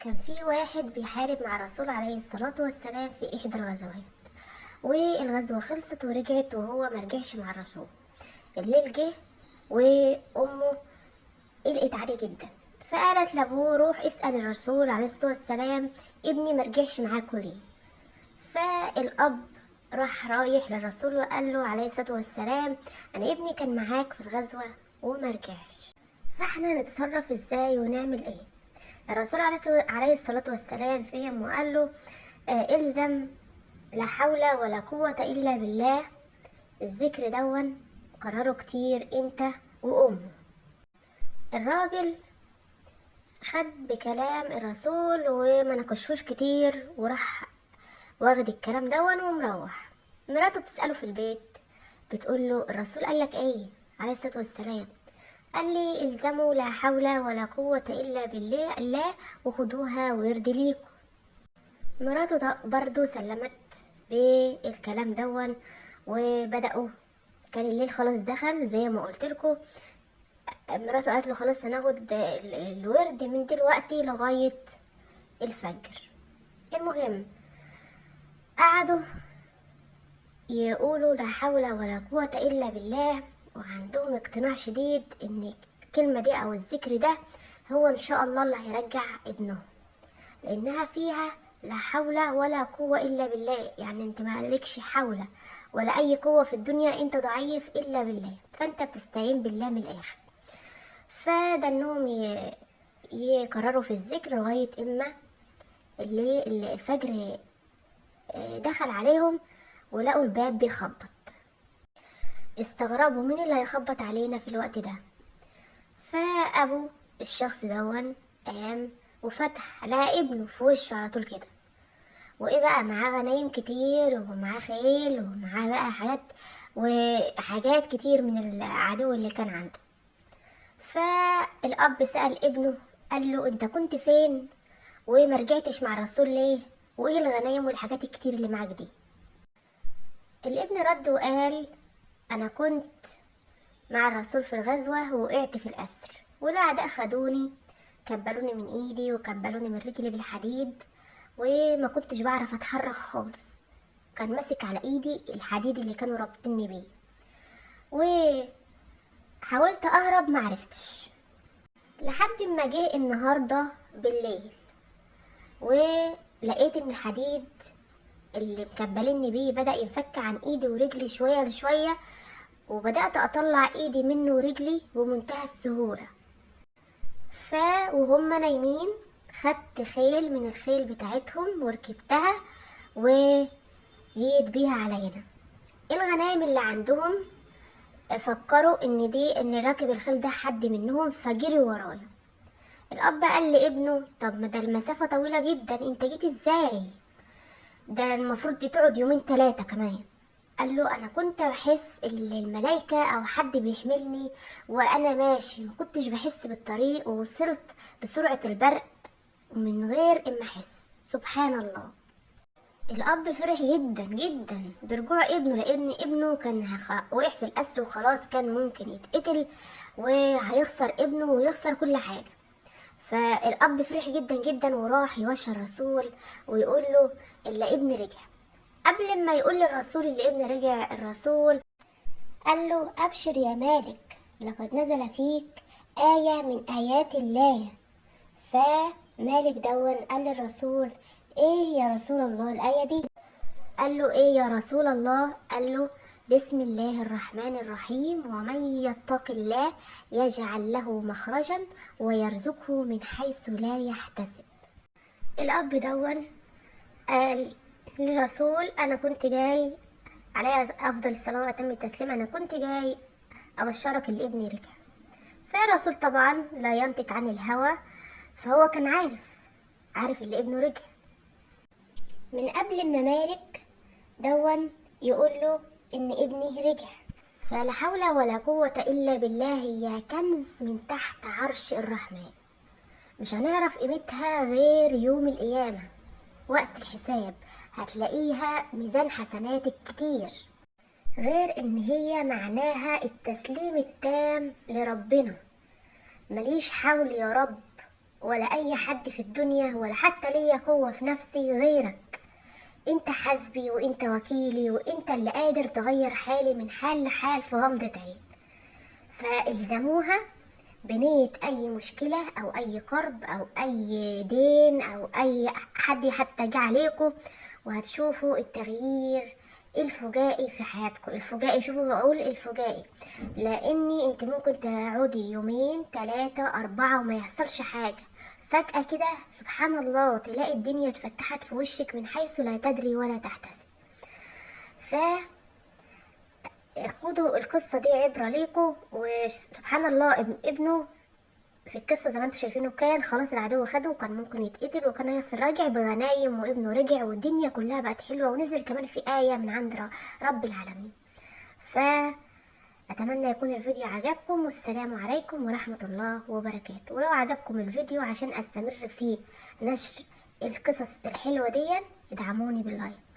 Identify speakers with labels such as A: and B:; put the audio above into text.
A: كان في واحد بيحارب مع الرسول عليه الصلاة والسلام في إحدى الغزوات، والغزوة خلصت ورجعت وهو مرجعش مع الرسول. الليل جه وأمه قلقت عليه جدا، فقالت لأبوه روح اسأل الرسول عليه الصلاة والسلام ابني مرجعش معاكوا ليه. فالأب راح رايح للرسول وقال له عليه الصلاة والسلام أنا ابني كان معاك في الغزوة ومرجعش، فاحنا نتصرف ازاي ونعمل ايه؟ الرسول عليه الصلاة والسلام فهم وقال له الزم لا حول ولا قوة إلا بالله، الذكر دون قرره كتير انت وأمه. الراجل خد بكلام الرسول وما ناقشوش كتير وراح واخد الكلام دون ومروح. مراته بتسأله في البيت بتقول له الرسول قال لك ايه عليه الصلاة والسلام؟ قال لي الزموا لا حول ولا قوة إلا بالله الله وخدوها ورد ليكم. مراته برضو سلمت بالكلام دون وبدأوا. كان الليل خلاص دخل زي ما قلت لكم، مراته قالت له خلاص هناخد الورد من دلوقتي لغاية الفجر. المهم قعدوا يقولوا لا حول ولا قوة إلا بالله، وعندهم اقتناع شديد إن الكلمة دي أو الذكر ده هو إن شاء الله اللي هيرجع ابنه، لأنها فيها لا حول ولا قوة إلا بالله، يعني أنت ما لكش حول ولا أي قوة في الدنيا، أنت ضعيف إلا بالله، فأنت بتستعين بالله من الآخر. فده إنهم يقرروا في الذكر لغاية إما اللي الفجر دخل عليهم ولقوا الباب بيخبط. استغربوا مين اللي هيخبط علينا في الوقت ده. فأبو الشخص دون قام وفتح، لقى ابنه في وشه على طول كده، وإيه بقى معاه غنايم كتير ومعاه خيل ومعاه بقى حاجات وحاجات كتير من العدو اللي كان عنده. فالأب سأل ابنه قال له أنت كنت فين وما رجعتش مع الرسول ليه، وإيه الغنايم والحاجات الكتير اللي معاك دي؟ الابن رد وقال أنا كنت مع الرسول في الغزوة ووقعت في الأسر، والأعداء خدوني كبلوني من إيدي وكبلوني من رجلي بالحديد، وما كنتش بعرف أتحرك خالص، كان ماسك على إيدي الحديد اللي كانوا رابطيني بيه، وحاولت أهرب معرفتش، لحد ما جه النهاردة بالليل ولقيت إن الحديد اللي مكبليني بيه بدأ ينفك عن إيدي ورجلي شوية لشوية، وبدأت أطلع إيدي منه ورجلي بمنتهى السهولة. وهم نايمين خدت خيل من الخيل بتاعتهم وركبتها وجيت بيها على هنا. الغنايم اللي عندهم فكروا ان راكب الخيل ده حد منهم، فجري ورايا. الاب قال لابنه طب ما ده المسافة طويلة جدا، انت جيت ازاي؟ ده المفروض دي تقعد يومين 3 كمان. قال له انا كنت بحس ان الملايكة او حد بيحملني وانا ماشي، ما كنتش بحس بالطريق، ووصلت بسرعة البرق من غير اما احس. سبحان الله. الاب فرح جدا جدا برجوع ابنه، لان ابنه كان وقع في الاسر وخلاص كان ممكن يتقتل وهيخسر ابنه ويخسر كل حاجة. فالاب فرح جدا جدا وراح يبشر الرسول ويقول له الا ابني رجع. قبل ما يقول للرسول اللي ابني رجع، الرسول قال له أبشر يا مالك، لقد نزل فيك آية من آيات الله. فمالك دون قال للرسول إيه يا رسول الله الآية دي؟ قال له إيه يا رسول الله؟ قال له بسم الله الرحمن الرحيم، ومن يتق الله يجعل له مخرجا ويرزقه من حيث لا يحتسب. الأب دون قال للرسول أنا كنت جاي عليه أفضل الصلاة وأتم التسليم، أنا كنت جاي أبشرك اللي ابني رجع. فالرسول طبعا لا ينطق عن الهوى، فهو كان عارف اللي ابنه رجع من قبل ما مالك دون يقول له إن ابني رجع. فلا حول ولا قوة إلا بالله، هي كنز من تحت عرش الرحمن، مش هنعرف قيمتها غير يوم القيامة وقت الحساب، هتلاقيها ميزان حسناتك كتير. غير ان هي معناها التسليم التام لربنا، ماليش حول يا رب ولا اي حد في الدنيا ولا حتى ليا قوة في نفسي غيرك، انت حسبي وانت وكيلي وانت اللي قادر تغير حالي من حال لحال في غمضة عين. فالزموها بنية اي مشكلة او اي كرب او اي دين او اي حد حتى جه عليكم، وهتشوفوا التغيير الفجائي في حياتكم. الفجائي، شوفوا بقول الفجائي لاني انت ممكن تقعدي يومين 3 4 وما يحصلش حاجة، فجأة كده سبحان الله تلاقي الدنيا اتفتحت في وشك من حيث لا تدري ولا تحتسب. خدوا القصة دي عبرة ليكم. وسبحان الله ابنه في القصة زي ما انتم شايفينه كان خلاص العدو خده وكان ممكن يتقتل وكان هيخسر، راجع بغنايم وابنه رجع والدنيا كلها بقت حلوة، ونزل كمان في آية من عند رب العالمين. أتمنى يكون الفيديو عجبكم، والسلام عليكم ورحمة الله وبركاته. ولو عجبكم الفيديو عشان أستمر في نشر القصص الحلوة دي ادعموني باللايك.